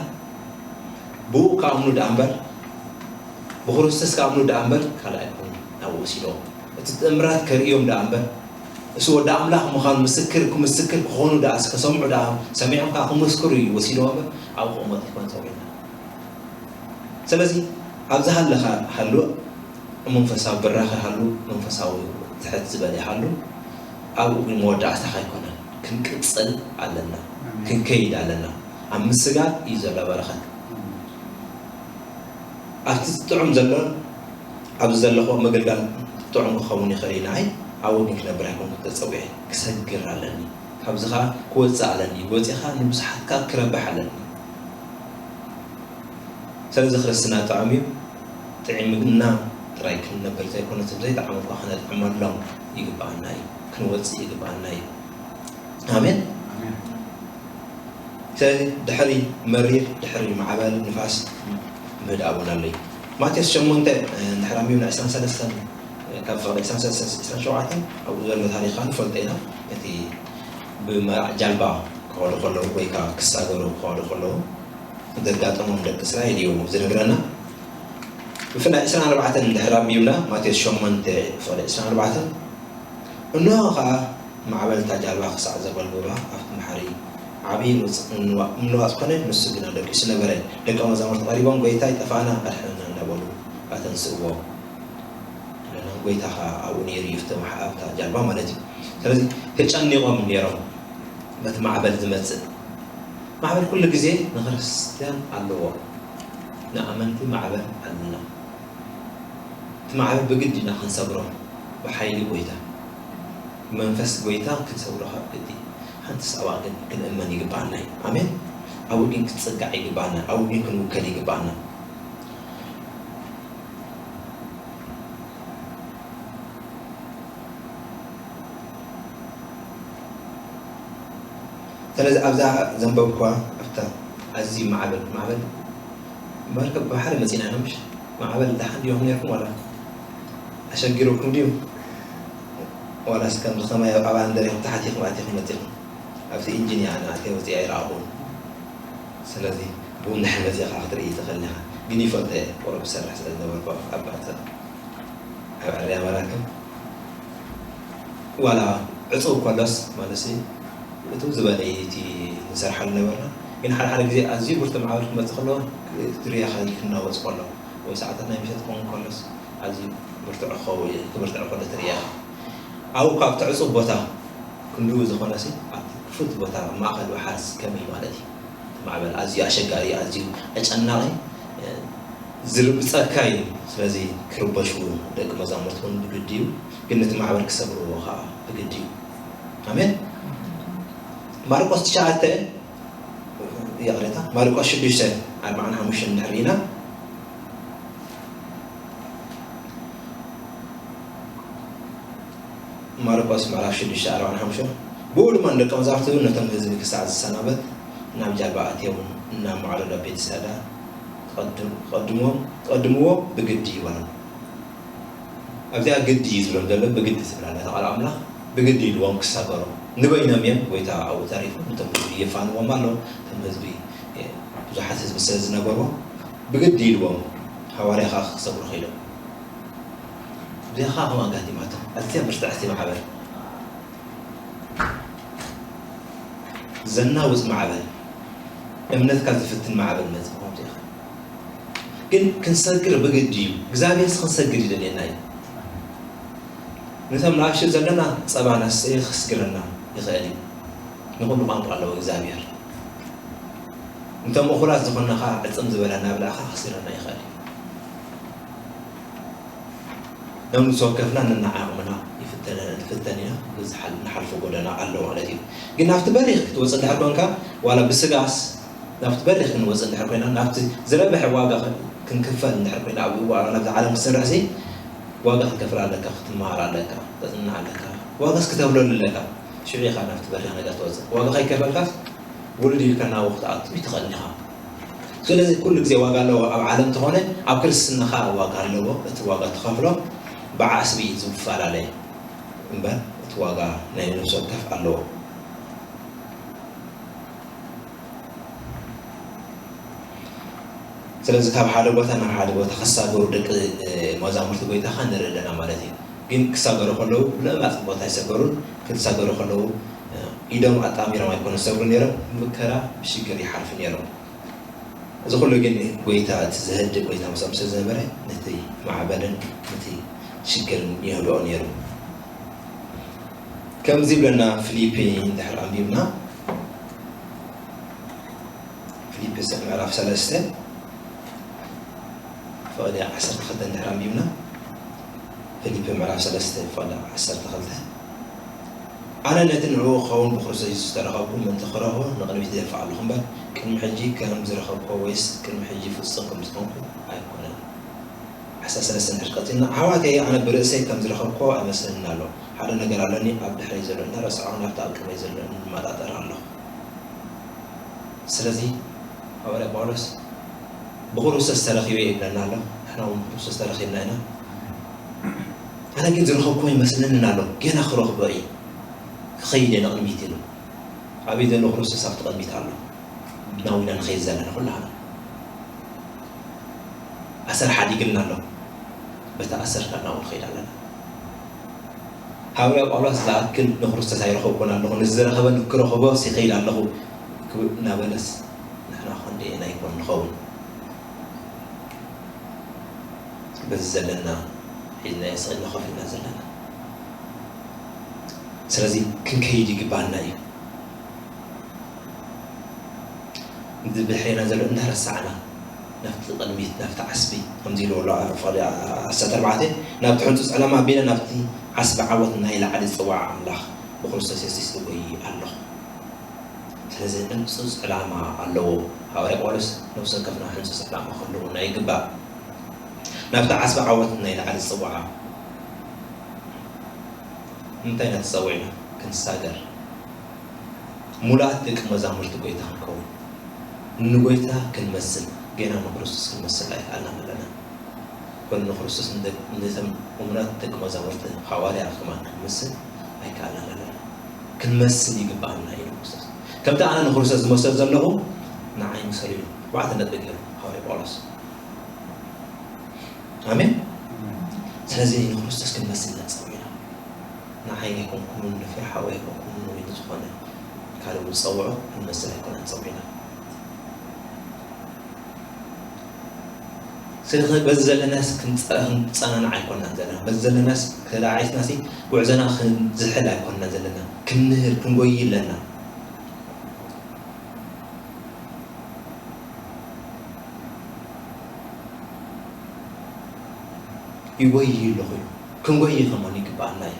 ብኡ ክኣምኑ ደኣ እምበር፣ ብክርስቶስ ክኣምኑ ደኣ እምበር ካልእ ኣይኮኑን ናብኡ ወሲዶም። እቲ ተኣምራት ከርእዮም ደኣ እምበር፣ እሱ ወዲ ኣምላኽ ምዃኑ ምስክር፣ ክምስክር ክኾኑ ደኣ፣ ከሰምዑ ደኣ፣ ሰሚዖም ከኣ ክምስክሩ እዩ ወሲዶም እምበር፣ ኣብኡ ክቕመጡ ኣይኮነን ጸዊዑና። ስለዚ ኣብዚ ሃለኻ ሃሉ፣ መንፈሳዊ ብራኸ ሃሉ፣ መንፈሳዊ ትሕት ዝበለ ሃሉ፣ ኣብኡ ግን መወዳእታኻ ኣይኮነን። ክንቅጽል ኣለና፣ ኣሜን። ክንከይድ ኣለና። ኣብ ምስጋር እዩ ዘሎ በረኸት። ኣሜን። ኣብቲ ጥዑም ዘሎ፣ ኣብዚ ዘለኹ ምግልጋል ጥዑም ክኸውን ይኽእል እዩ ንዓይ፣ ኣብኡ ግን ክነብር ኣይኮንኩ ተጸዊዐ። ክሰግር ኣለኒ። ካብዚ ኸኣ ክወጽእ ኣለኒ። ወጺኻ ንብዙሓት ከኣ ክረብሕ ኣለኒ። ስለዚ ክርስትና ጥዑም እዩ። ጥዒምና ጥራይ ክንነብር ዘይኮነ፣ እቶም ዘይጠዓሙ እኳ ክነጥዕመሎም ይግብኣና እዩ። ክንወጽእ ይግብኣና እዩ። ኣሜን። ኣሜን። ስለዚ ድሕሪ መሪር፣ ድሕሪ ማዕበል ንፋስ ምህዳእ እውን ኣሎ እዩ። ማቴዎስ ሸሞንተ፣ እ፣ እንድሕር ኣንቢብና ዕስራን ሰለስተን፣ እ፣ ካብ ፍቕዲ ዕስራን ሰለስተን፣ ዕስራን ሸውዓተን ኣብኡ ዘሎ ታሪኽ ንፈልጦ ኢና። እቲ ብመራዕ ጃልባ ክኸዱ ከለዉ ወይ ከዓ ክሳገሩ ክኸዱ ከለዉ ዘጋጠሞም ደቂ እስራኤል እዩ ዝነግረና። ብፍላይ ዕስራን ኣርባዕተን እንድሕር ኣንቢብና፣ ማቴዎስ ሸሞንተ ፍቕዲ ዕስራን ኣርባዕተን፣ እንሆ ኸኣ ማዕበል እታ ጃልባ ክሳዕ ዘጎልብባ ኣብቲ ባሕሪ ዓብዪ ምንዋጽ ኮነ፣ ንሱ ግና ደቂሱ ነበረ። ደቀ መዛሙርቱ ቀሪቦም፣ "ጐይታ፣ ይጠፍኣና፣ ኣድሕነና" እንዳበሉ ኣተንስእዎ። ጎይታ ኸዓ ኣብኡ ነይሩ እዩ፣ ኣብቲ ማሕ-፣ ኣብታ ጃልባ ማለት እዩ። ስለዚ ተጨኒቖም ነይሮም በቲ ማዕበል ዝመጽእ። ማዕበል ኩሉ ግዜ ንክርስትያን ኣለዎ። ንኣመንቲ ማዕበል ኣለና። እቲ ማዕበል ብግዲ ኢና ክንሰግሮ፣ ብሓይሊ ጎይታ፣ ብመንፈስ ጎይታ ክንሰግሮ ካብ ግዲ። ሓንቲ ሳዋ ግን ክንእመን ይግባኣና እዩ። ኣሜን። ኣብኡ ግን ክትጽጋዕ ይግባኣና፣ ኣብኡ ግን ክንውከል ይግባኣና። ስለዚ ኣብዛ ዘንበብኳ ኣብታ ኣዝዩ ማዕበል፣ ማዕበል መርከብ ባሕሪ መጺና ኢና ምሽ? ማዕበል ደሓን ዲኹም ነርኩም ዋላ ኣሸጊሩኩም ድዩ? ዋላስ ከምዚ ከማይ ኣብ ኣባን ደሪኹም ተሓቲኹም ኣቲኹም መጺኹም? ኣብቲ ኢንጂን እያ ኣነ ኣትየ ወጺኣ ይረኣኹ። ስለዚ ብኡ እንድሕር መጺኻ ክትርኢ ትኽእል ኢኻ። ግን ይፈልጦ እየ፣ ቁሩብ ዝሰርሕ ስለ ዝነበርኩ ኣብ፣ ኣብ፣ ኣብ ዕርያ መራክብ። ዋላ ዕጹው ከሎስ ማለት ሲ፣ እትው ዝበለ እዩ እቲ ንሰርሓሉ ነበርና። ግን ሓደ ሓደ ግዜ ኣዝዩ ብርቱዕ ማዕበል ክመጽእ ከሎ፣ ክትርእያ ከ-፣ ክናወጽ ከሎ፣ ወይ ሰዓታት ናይ ምሸት ክኸውን ከሎስ፣ ኣዝዩ ብርቱዕ ክኸውን፣ ክብርትዕ ከሎ ትርእያ። ኣብኡ ካብ እቲ ዕጹው ቦታ ክንድኡ ዝኾነ ሲ፣ ኣብቲ ክፉት ቦታ፣ ኣብ ማእከል ወሓዝ ከመይ ማለት እዩ? እቲ ማዕበል ኣዝዩ ኣሸጋሪ፣ ኣዝዩ ኣጨናቒ፣ እ፣ ዝርብጸካ እዩ። ስለዚ ክርበሹ ደቂ መዛሙርቲ እውን ብግዲ እዩ፣ ግን ነቲ ማዕበል ክሰግርዎ ኸዓ ብግዲ እዩ። ኣሜን። ማርቆስ ትሽዓተ፣ ይቕሬታ፣ ማርቆስ ሽዱሽተ ኣርባዓን ሓሙሽተን እንድሕር ርኢና፣ ማርቆስ ምዕራፍ ሽዱሽተ ኣርባዓን ሓሙሽተን፣ ብኡ ድማ ንደቀ መዛሙርቱ ነቶም ህዝቢ ክሳዕ ዝሰናበት ናብ ጃልባ ኣትዮም እናመዓዱ ናብ ቤትሳዳ ትቐድም-፣ ትቐድምዎም፣ ትቐድምዎ ብግዲ ይበሎም። ኣብዚኣ ግዲ እዩ ዝብሎም ዘሎ፣ ብግዲ ትብል ኣላ እታ ቃል ኣምላኽ። ብግዲ ኢልዎም ክሳገሩ ንበይኖም እዮም። ጎይታ ኣብኡ ተሪፉ፣ ነቶም ህዝቢ የፋንዎም ኣሎ። እቶም ህዝቢ፣ እ፣ ብዙሓት ህዝቢ ስለ ዝነበርዎ ብግዲ ኢልዎም ሃዋርያ ኸዓ ክሰግሩ ኸኢሎም። እዚኣ ኸዓ ከምኡ ኣጋጢማቶም። ኣዝያ ብርትዕቲ ማዕበል፣ ዘናውጽ ማዕበል፣ እምነትካ ዝፍትን ማዕበል መጺኡ ከምዚ ኢኻ። ግን ክንሰግር ብግዲ እዩ። እግዚኣብሔርስ ክንሰግድ ይደልየና እዩ። ነቶም ንኣሽቱ ዘለና ጸባ ነስተየ ክስግረና ይኽእል እዩ። ንኹሉ ቋንቋ ኣለዎ እግዚኣብሔር። ነቶም እኹላት ዝኾንና ኸዓ ዕጽም ዝበለ እናብላዕካ ክስግረና ይኽእል እዩ። ነብሲ ወከፍና ነናዓቕምና ይፍተነ-፣ ንፍተን ኢና። ብዝሓል-፣ ንሓልፎ ጎደና ኣሎ ማለት እዩ። ግን ናብቲ በሪኽ ክትወጽእ እንድሕር ኮንካ፣ ዋላ ብስጋስ ናብቲ በሪኽ ክንወጽእ እንድሕር ኮይና፣ ናብቲ ዝረብሐ ዋጋ ክ-፣ ክንክፈል እንድሕር ኮይና፣ ኣብኡ ዋላ ናብዚ ዓለም ክትሰርሕሲ፣ ዋጋ ክትከፍል ኣለካ፣ ክትመሃር ኣለካ፣ ተጽንዕ ኣለካ፣ ዋጋስ ክተፍለሉ ኣለካ። ሽዑ ኢኻ ናብቲ በሪኽ ነገር ትወጽእ። ዋጋ ከይከፈልካስ፣ ውርድ ኢልካ ናብኡ ክትኣቱ ይትኽእል ኢኻ። ስለዚ ኩሉ ግዜ ዋጋ ኣለዎ። ኣብ ዓለም እንተኾነ ኣብ ክርስትና ኸኣ ዋጋ ኣለዎ። እቲ ዋጋ ትኸፍሎ ብዓስቢ እዩ ዝፈላለ እምበር እቲ ዋጋ ናይ ነፍሲ ወከፍ ኣለዎ። ስለዚ ካብ ሓደ ቦታ ናብ ሓደ ቦታ ክሳገሩ ደቂ፣ እ፣ መዛሙርቲ ጎይታ ኸኣ ንርኢ ኣለና ማለት እዩ። ግን ክሳገሩ ከለዉ ብለባጥ ቦታ ኣይሰገሩን። ክሳገሩ ከለዉ፣ እ፣ ኢዶም ኣጣሚሮም ኣይኮኑን ዝሰግሩ ነይሮም። ብመከራ ብሽግር ይሓልፉ ነይሮም። እዚ ኩሉ ግን ጎይታ፣ እቲ ዘህድእ ጎይታ ምስኦም ስለ ዝነበረ፣ ነቲ ማዕበልን ነቲ ሽግርን የህድኦ ነይሩ። ከምዚ ይብለና ፊሊፒ እንድሕር ኣንቢብና፣ ፊሊፒ ምዕራፍ ሰለስተ ፍቕዲ ዓሰርተ ክልተ እንድሕር ኣንቢብና፣ ፊሊፒ ምዕራፍ ሰለስተ ፍቕዲ ዓሰርተ ክልተ፣ ኣነ ነቲ ንዕኡ ክኸውን ብክርስቶስ የሱስ ዝተረኸብኩ ምእንቲ ክረኽቦ ንቕድሚት ይደፍእ ኣለኹ እምበር፣ ቅድሚ ሕጂ ከም ዝረኸብኩዎ ወይስ ቅድሚ ሕጂ ፍጹም ከም ዝኾንኩ ኣይኮነን። ዓሰርተ ሰለስተ እንድሕር ቀጺልና፣ ኣሕዋተየ፣ ኣነ ብርእሰይ ከም ዝረኸብኩዎ ኣይመስለንን ኣሎ። ሓደ ነገር ኣለኒ፣ ኣብ ድሕረይ ዘሎ እናረሳዕኹ ናብቲ ኣብ ቅድመይ ዘሎ እመጣጠር ኣለኹ። ስለዚ ሃዋርያ ጳውሎስ ብክርስቶስ ተረኺበ ይብለና ኣሎ። ንሕና እውን ብክርስቶስ ተረኺብና ኢና። ኣነ ግን ዝረኸብኩዎ ይመስለንን ኣሎ፣ ጌና ክረኽቦ እየ፣ ክኸይድ እየ ንቕድሚት ኢሉ። ኣበይ ዘሎ ክርስቶስ ኣብቲ ቅድሚት ኣሎ። ናዊና ንኸይድ ዘለና ኩላህና ኣሰር ሓዲግልና ኣሎ። በቲ ኣሰር ከኣ ናው ንኸይድ ኣለና። ሃዋርያ ጳውሎስ ዝኣክል ንክርስቶስ ኣይረኸብኩን ኣለኹ፣ ንዝረኸበ ክረኽቦ ይኸይድ ኣለኹ ክብል እናበለስ፣ ንሕና ክንደየናይ ኮን ንኸውን? በዚ ዘለና ሒዝናዮ ስቕ ኢልና ኮፍ ኢልና ዘለና። ስለዚ ክንከይድ ይግባኣና እዩ። እዚ ብድሕሬና ዘሎ እንዳረሳዕና ናብቲ ቅድሚት፣ ናብቲ ዓስቢ፣ ከምዚ ኢሉ ኣሎ ኣብ ፍቕዲ ዓሰርተ ኣርባዕተ፣ ናብቲ ሕንጹጽ ዕላማ ኣቢለ ናብቲ ዓስቢ ዓወት ናይ ላዕሊ ዝጽዋዕ ኣምላኽ ብክርስቶስ የሱስ እጎይ ኣለኹ። ስለዚ ሕንጹጽ ዕላማ ኣለዎ። ሃዋርያ ጳውሎስ ነፍሲ ወከፍና ሕንጹጽ ዕላማ ክህልወና ይግባእ። ናብቲ ዓስቢ ዓወት ናይ ላዕሊ ዝጽዋዓ እንታይ ኢና ተጸዊዕና? ክንሳገር። ሙሉኣት ደቂ መዛሙርቲ ጎይታ ክንከውን። ንጎይታ ክንመስል፣ ጌና ንክርስቶስ ክንመስል ኣይከኣልናን ኣለና። ኮነ ንክርስቶስ ንደ-፣ ነቶም እሙናት ደቂ መዛሙርቲ ሃዋርያ ከማን ክንመስል ኣይከኣልናን ኣለና። ክንመስል ይግባኣና እዩ ንክርስቶስ። ከምቲ ኣነ ንክርስቶስ ዝመስል ዘለኹ፣ ንዓይ ምሰሉ እዩ። ኣርባዕተ ነጥቢ ገይሩ ሃዋርያ ጳውሎስ። ኣሜን። ስለዚ ንክርስቶስ ክንመስል ኢና ተጸዊዕና። ንዓይ ኣይኮንኩምን፣ ንፍርሓዊ ኣይኮንኩምን፣ ወይ ንዝኾነ ካልእ እውን ዝጸውዖ ክንመስል ኣይኮነን ተጸዊዕና። ስለዚ በዚ ዘለናስ ክንጸ-፣ ክንጸናናዕ ኣይኮናን ዘለና። በዚ ዘለናስ ተላዒስናሲ ጉዕዞና ክንዝሕል ኣይኮናን ዘለና። ክንምህር፣ ክንጎይ ኣለና። ይጎይ ኣለኹ እዩ። ክንጎይ ከማን ይግባኣና እዩ።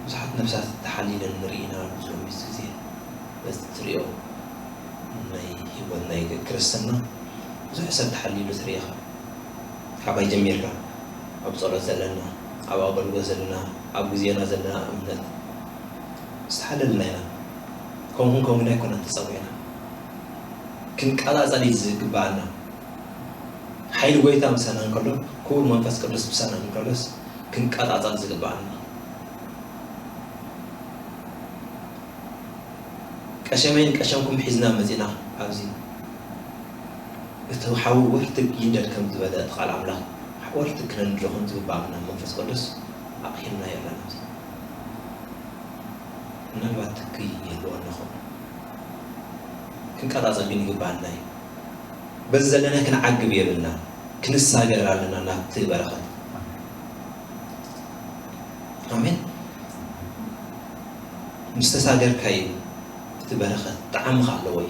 ብዙሓት ነፍሳት ተሓሊለን ንርኢ ኢና ኣብዚ ሎሚ ግዜ። በዚ ትሪኦ ናይ ህይወት ናይ ክርስትና ብዙሕ ሰብ ተሓሊሉ ትርኢ ኢኻ። ካባይ ጀሚርካ ኣብ ጸሎት ዘለና፣ ኣብ ኣገልግሎት ዘለና፣ ኣብ ግዜና ዘለና እምነት ዝተሓለልና ኢና። ከምኡ ክንከውን ኣይኮነን ተጸዊዕና። ክንቀጻጸል እዩ ዝግባኣና። ሓይሊ ጎይታ ምሳና እንከሎ፣ ክቡር መንፈስ ቅዱስ ምሳና እንከሎስ ክንቀጻጸል ዝግባኣና። ቀሸመይን ቀሸምኩም ሒዝና መጺና ኣብዚ። እቲ ሓዊ ወርትግ ይንደድ ከም ዝበለ እቲ ቃል ኣምላኽ፣ ወርትግ ክነንድዶ ከም ዝግባኣና መንፈስ ቅዱስ ኣቕሂምናዮ ኣለና ኣብዚ። ምናልባት ትኪ ይህልወና ይኸውን። ክንቀጻጸል ግን ይግባኣና እዩ። በዚ ዘለና ክንዓግብ የብልና። ክንሳገር ኣለና ናብቲ በረኸት። ኣሜን። ምስ ተሳገርካ እዩ እቲ በረኸት ጣዕሚ ከ ኣለዎ እዩ።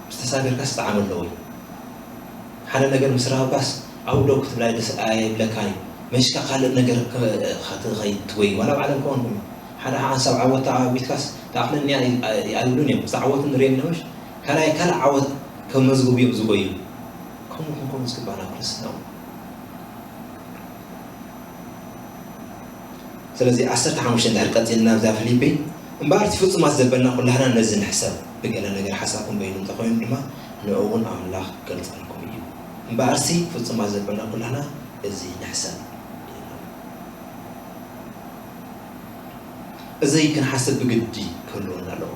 ምስ ተሳገርካስ ጣዕሚ ኣለዎ እዩ። ሓደ ነገር ምስ ረኸብካስ ኣብኡ ደው ክትብላ ደስ ኣይብለካን እዩ። መሽካ ካልእ ነገር ከ-፣ ከ-፣ ትኸይድ ትጎይ። ዋላ ኣብ ዓለም ከውን ኮይኑ ሓደ ሓንሳብ ዓወት ተዓዊትካስ፣ "ተኣኽለኒ እያ" ይብሉን እዮም። ምስ ዓወት ንርእዮም ኢና ምሽ? ካልኣይ፣ ካልእ ዓወት ከመዝግቡ እዮም ዝጎዩ። ከምኡ ክንከውን ዝግባና ክርስትና እውን። ስለዚ ዓሰርተ ሓሙሽተ እንድሕር ቀጺልና ኣብዛ ፊልፒ፣ "እምበኣር እቲ ፍጹማት ዘበልና ኩላህና ነዚ ንሕሰብ፣ ብገለ ነገር ሓሳብኩም በይኑ እንተኾይኑ ድማ ንእኡ እውን ኣምላኽ ክገልጸልኩም እዩ። እምበኣርሲ ፍጹማት ዘበልና ኩላህና እዚ ንሕሰብ" ኢልና። እዚ ክንሓስብ ብግዲ ክህልወና ኣለዎ።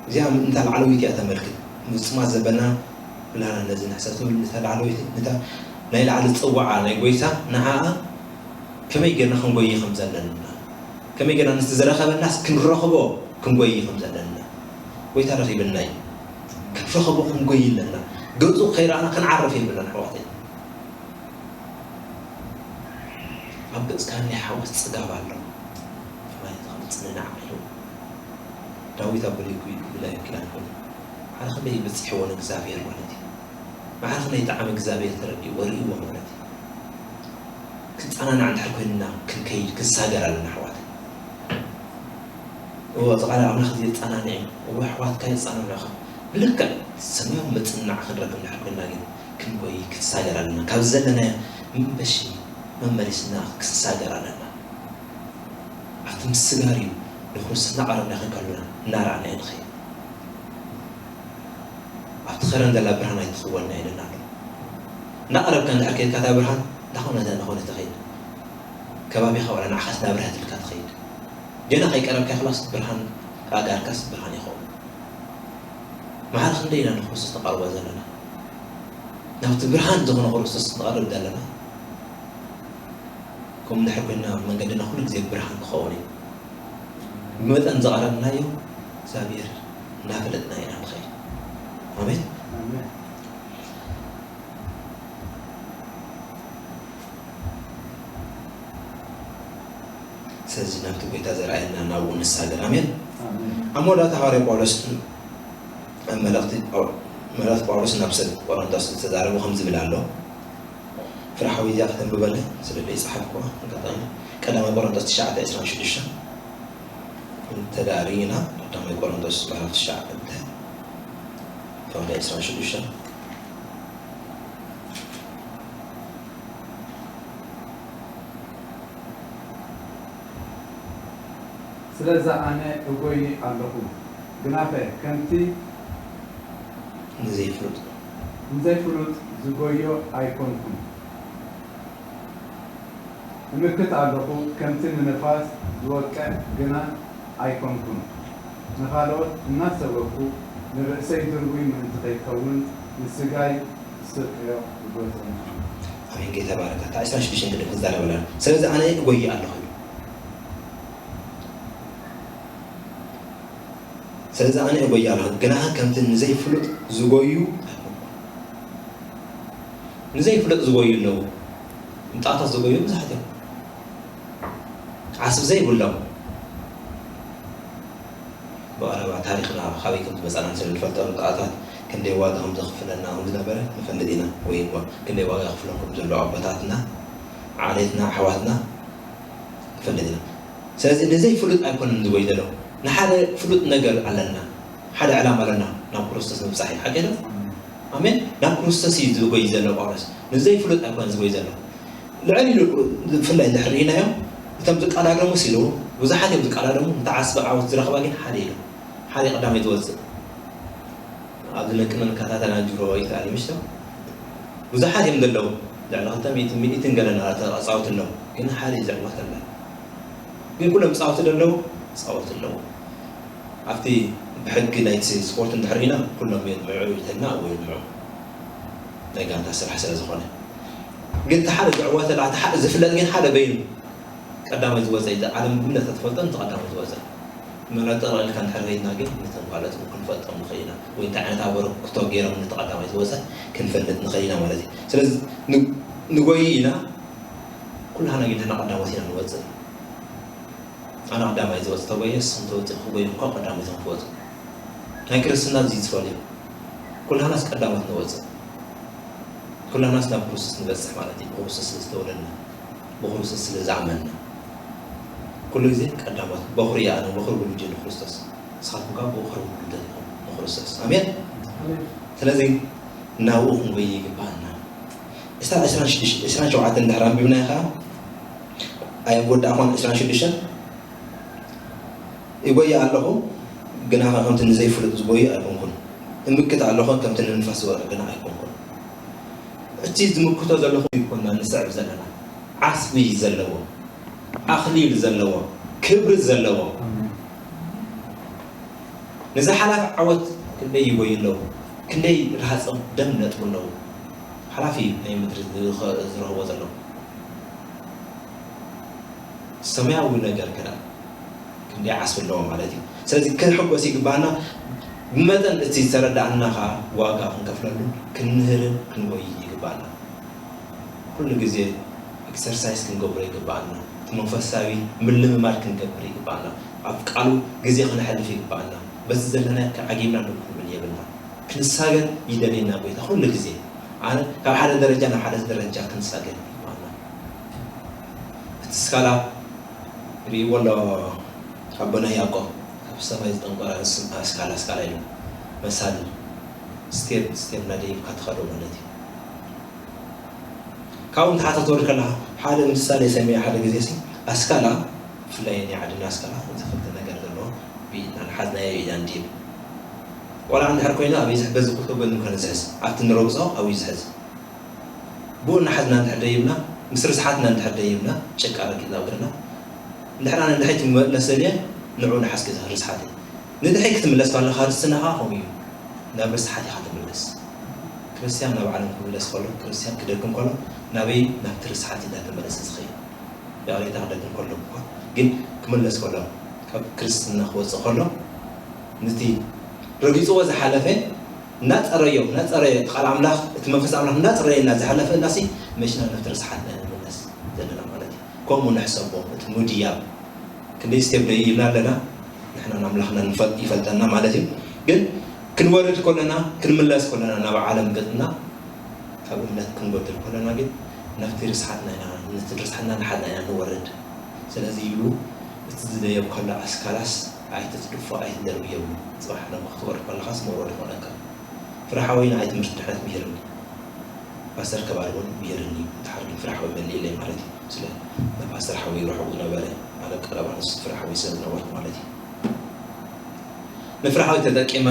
እዚኣ እንታ ላዕለወይቲ እያ ተመልክት። ፍጹማት ዘበልና ኩላና ነዚ ንሕሰብ ትብል፣ ነታ ላዕለወይቲ፣ ነታ ናይ ላዕሊ ጽዋዓ ናይ ጎይታ፣ ንዓኣ ከመይ ጌርና ክንጎይ ከም ዘለና፣ ከመይ ጌርና ነቲ ዝረኸበናስ ክንረኽቦ ክንጎይ ከም ዘለና። ጎይታ ረኺብና እዩ። ክንረኽቦ ክንጎይ ኣለና። ገጹ ከይረኣና ክንዓርፍ የብልናን ኣሕዋተይ። ኣብ ገጽካ ናይ ሓጎስ ጽጋብ ኣሎ። ከማይ ከምጽንናዕ ኢሉ ዳዊት ኣብ በሊኩ ይብላ ኪዳን ኮይኑ። ማዕረ ክንደይ በጺሕዎ ንእግዚኣብሔር ማለት እዩ። ማዕረ ክንደይ ጣዕሚ እግዚኣብሔር ተረዲእዎ ርእይዎ ማለት እዩ። ክንጸናናዕ እንድሕር ኮይንና ክንከይድ ክንሳገር ኣለና ኣሕዋት። እወ፣ እቲ ቃል ኣምላኽ እዚ የጸናንዕ እዩ። እወ፣ ኣሕዋትካ የጸናንዑኻ። ብልክዕ ሰማያዊ ምጽንናዕ ክንረክብ እንድሕር ኮይንና ግን ክንጎይ ክንሳገር ኣለና። ካብ ዘለናዮ መንበሺ መመሊስና ክንሳገር ኣለና። ኣብቲ ምስጋር እዩ ንክርስቶስ እናቐረብና ክንከለና እናረኣናዮ ንኸይድ። ኣብቲ ኸረን ዘላ ብርሃን ኣይትኽወልና ኢለና ኣሎ። እናቐረብካ እንድሕር ከይድካ እታ ብርሃን እንዳኾነ እንዳኾነ ትኸይድ። ከ ከባቢኻ ዋላ ንዓኻስ እናብርሀትልካ ትኸይድ። ገና ከይቀረብካ ክላስ ብርሃን ኣእጋርካስ ብርሃን ይኸውን። መዓር ክንደይ ኢና ንክርስቶስ ተቓርቦ ዘለና? ናብቲ ብርሃን ዝኾነ ክርስቶስ ክንቐርብ ዘለና። ከምኡ እንድሕር ኮይንና መንገድና ኩሉ ግዜ ብርሃን ክኸውን እዩ። ብመጠን ዝቐረብናዮ እግዚኣብሔር እናፈለጥና ኢና ንኸይድ። ኣሜን። ኣሜን። ስለዚ ናብቲ ጎይታ ዘርኣየና ናብኡ ንሳገር። ኣሜን። ኣሜን። ኣብ መወዳእታ ሃዋርያ ጳውሎስ ኣብ መልእኽቲ ጳው-፣ መልእኽቲ ጳውሎስ ናብ ሰብ ቆሮንቶስ ዝተዛረቦ ከምዚ ዝብል ኣሎ። ፍረ ሓወይ እዚኣ ከተንብበለይ ስለ ዘይጸሓፍኩዋ ኣጋጣሚ ቀዳማይ ቆሮንቶስ ትሽዓተ ዕስራን ሽዱሽተን እንተ ደኣ ርኢና፣ ቀዳማይ ቆሮንቶስ ምዕራፍ ትሽዓተ፣ ተወልደ ዕስራን ሽዱሽተን። ስለዚ ኣነ እጎዪ ኣለኹ፣ ግናኸ ከምቲ ንዘይፍሉጥ ንዘይፍሉጥ ዝጎዮ ኣይኮንኩን። እምክት ኣለኹ፣ ከምቲ ንነፋስ ዝወቅዕ ግና ኣይኮንኩን። ንኻልኦት እናሰበኩ ንርእሰይ ድርቡይ ምእንቲ ከይከውን ንስጋይ ዝስቅዮ እጎ ጸኒሑ። ኣሜን። ጌታ ይባረካ። እታ ዕስራን ሽዱሽተን ቅድም ክዛረበላ። ስለዚ ኣነ እጎይ ኣለኹ። ስለዚ ኣነ እጎይ ኣለኹ። ግና ከምቲ ንዘይፍሉጥ ዝጎዩ ኣይኮንኩን። ንዘይፍለጥ ዝጎዩ ኣለዉ። ንጣታት ዝጎዩ ብዙሓት እዮም። ዓስቢ ዘይብሎም። ብቐረባ ታሪኽና ካበይ ከም ዝመጻና ስለ ንፈልጦ፣ ንጣታት ክንደይ ዋጋ ከም ዘኽፍለና ከም ዝነበረ ንፈልጥ ኢና። ወይ እኳ ክንደይ ዋጋ የኽፍሎም ከም ዘለዉ ኣቦታትና፣ ዓሌትና፣ ኣሕዋትና ንፈልጥ ኢና። ስለዚ ንዘይፍሉጥ ኣይኮነን ዝጎይ ዘሎ። ንሓደ ፍሉጥ ነገር ኣለና። ሓደ ዕላማ ኣለና፣ ናብ ክርስቶስ ምብጻሕ እዩ። ሓቂ ዶ? ኣሜን። ናብ ክርስቶስ እዩ ዝጎይ ዘሎ ጳውሎስ። ንዘይፍሉጥ ኣይኮነን ዝጎይ ዘሎ። ልዕል ኢሉ ብፍላይ እንድሕር ርኢናዮም፣ እቶም ዝቀዳደሙ ሲሉ፣ ብዙሓት እዮም ዝቀዳደሙ፣ እታ ዓስቢ ዓወት ዝረኽባ ግን ሓደ ኢሉ። ሓደ ቀዳማይ ዝወጽእ። ኣብዚ ለቅመ ንከታተል ኣንጅሮ ይከኣል እዩ፣ ምሽ ዶ? ብዙሓት እዮም ዘለዉ። ልዕሊ ክልተ ሚእቲ፣ ሚእትን ገለን ተጻወትቲ ኣለዉ። ግን ሓደ እዩ ዝዕወት ኣላ። ግን ኩሎም ይጻወቱ ዶ ኣለዉ? ይጻወቱ ኣለዉ። ኣብቲ ብሕጊ ናይቲ ስፖርት እንድሕር ርኢና፣ ኩሎም የድምዑ ይተና ወይ የድምዑ። ናይ ጋንታ ስራሕ ስለ ዝኾነ። ግን እቲ ሓደ ዝዕወተላ፣ እቲ ሓደ ዝፍለጥ ግን ሓደ በይኑ ቀዳማይ ዝወጸ እዩ። ዓለም ብግምት ተትፈልጦ፣ እቲ ቀዳማይ ዝወጸ። መረጠ ኢልካ እንድሕር ከይድና ግን፣ ነቶም ካልኦት እውን ክንፈልጦም ንኽእል ኢና። ወይ እንታይ ዓይነት ኣበርክቶ ገይሮም ነቲ ቀዳማይ ዝወጸ ክንፈልጥ ንኽእል ኢና ማለት እዩ። ስለዚ ን-፣ ንጎይ ኢና፣ ኩላህና ግን ንሕና ቀዳሞት ኢና ንወጽእ። ኣነ ቀዳማይ ዝወጽእ ተጎየስ፣ እንተወጺኡ ክጎዩ እኳ ቀዳሞት እዮም ክወጹ። ናይ ክርስትና እዚ ዝፈልዩ። ኩላህናስ ቀዳሞት ንወጽእ። ኩላህናስ ናብ ክርስቶስ ንበጽሕ ማለት እዩ። ብክርስቶስ ስለ ዝተወለድና፣ ብክርስቶስ ስለ ዝኣመንና። ኩሉ ግዜ ቀዳሞት፣ በኹሪ እየ ኣነ፣ በኹሪ ውሉድ እየ ንክርስቶስ። ንስኻትኩም ከኣ በኹሪ ውሉዳት ኢኹም ንክርስቶስ። ኣሜን? ኣሜን። ስለዚ ናብኡ ክንጎይ ይግባኣና። እስታ ዕስራን ሽዱሽተ፣ ዕስራን ሸውዓተን እንድሕር ኣንቢብናዮ ከኣ፣ ኣይወዳእኹን ዕስራን ሽዱሽተን፣ ይጎይ ኣለኹ፣ ግና ከምቲ ንዘይፍሉጥ ዝጎዩ ኣይኮንኩን። እምክት ኣለኹ፣ ከምቲ ንንፋስ ዝወርዕ ግና ኣይኮንኩን። እቲ ዝምክቶ ዘለኹ ይኮና ንስዕብ ዘለና። ዓስቢ ዘለዎ፣ ኣኽሊል ዘለዎ፣ ክብሪ ዘለዎ። ኣሜን። ነዚ ሓላፊ ዓወት ክንደይ ይጎዩ ኣለዉ፣ ክንደይ ረሃጾም ደም ነጥቡ ኣለዉ። ሓላፊ ናይ ምድሪ ዝኸ-፣ ዝረኽቦ ዘለዉ። ሰማያዊ ነገር ከኣ ክንደይ ዓስቢ ኣለዎ ማለት እዩ። ስለዚ ክንሕጎስ ይግባና። ብመጠን እቲ ዝተረዳእና ኸኣ ዋጋ ክንከፍለሉ ክንምህርን ክንጎይን ይግባና። ኩሉ ግዜ ኤክሰርሳይዝ ክንገብሮ ይግባና። እቲ መንፈሳዊ ምልምማድ ክንገብር ይግባና። ኣብ ቃሉ ግዜ ክነሕልፍ ይግባና። በዚ ዘለና ዓጊብና ደው ክንብል የብልና። ክንሳገር ይደልየና ጎይታ ኩሉ ግዜ። ኣነ ካብ ሓደ ደረጃ ናብ ሓደ ደረጃ ክንሳገር ይግባና። እቲ ስካላ ርእይዎ ኣሎ ኣቦና ያዕቆብ፣ ካብ ሰማይ ዝጠንቆረ ኣስ-፣ ኣስካላ፣ ኣስካላ ኢሉ መሳሊ ስቴፕ ስቴፕ እናደየብካ ትኸዶ ማለት እዩ። ካብኡ ንታሕቲ ክትወርድ ከለኻ ሓደ ምሳሌ ሰሚዐ ሓደ ግዜ ሲ ኣስካላ፣ ብፍላይ ናይ ዓድና ኣስካላ፣ እዚ ክልተ ነገር ዘለዎ ብኢድና ንሓዝናዮ ኢና እንድዩ። ቆልዓ እንድሕር ኮይና ኣብ ይዝሕ-፣ በዚ ክልተ ጎኒ ከነዝሕዝ፣ ኣብቲ ንረግጾ ኣብኡ ይዝሕዝ። ብኡ እናሓዝና እንድሕር ደይብና፣ ምስ ርስሓትና እንድሕር ደይብና ጭቃ ረጊጽና ኣብ እግርና እንድሕር ኣነ ንድሕሪት ክምለስ ደልየ ንዑ ንሓስኪ እዛ ርስሓተይ ንድሕሪት ክትምለስ ከለኻ ርስናኻ ከምኡ እዩ ናብ ርስሓት ኢኻ ትምለስ። ክርስትያን ናብ ዓለም ክምለስ ከሎ ክርስትያን ክደክም ከሎ ናበይ ናብቲ ርስሓት እንዳተመለሰ ዝኸይድ ይቕሬታ ክደግም ከሎ እኳ ግን ክምለስ ከሎ ካብ ክርስትና ክወፅእ ከሎ ነቲ ረጊፅዎ ዝሓለፈ እናፀረዮ እናፀረዮ እቲ ቃል ኣምላኽ እቲ መንፈስ ኣምላኽ እናፀረየና ዝሓለፈ እናሲ መሽና ነቲ ርስሓት ናይ ንምለስ ዘለና ማለት እዩ። ከምኡ ንሕሰቦ እቲ ምድያብ ክንደይ ስቴፕ ዶ ይብና ኣለና ንሕና ንኣምላኽና ንፈል- ይፈልጠና ማለት እዩ። ግን ክንወርድ ከለና ክንምለስ ከለና ናብ ዓለም ገፅና ካብ እምነት ክንጎድል ከለና ግን ናብቲ ርስሓትና ኢና ነቲ ርስሓትና ንሓልና ኢና ንወርድ። ስለዚ ይብሉ እቲ ዝደየብ ከሎ ኣስካላስ ኣይትትድፎ ኣይትደርብዮ ይብሉ። ፅባሕ ነጎ ክትወርድ ከለኻስ መውረድ ይኾነካ። ፍርሓዊ ንዓይ ትምህርቲ ድሕነት ምሂርኒ ፓስተር ከባሪ እውን ምሂርኒ። እንተሓር ግን ፍርሓዊ መሊእለይ ማለት እዩ። ስለ ፓስተር ሓዊ ርሑቕ ዝነበረ ኣነ ቀረባ ንሱ ፍርሓዊ ስለ ዝነበርኩ ማለት እዩ። ንፍርሓዊ ተጠቂመ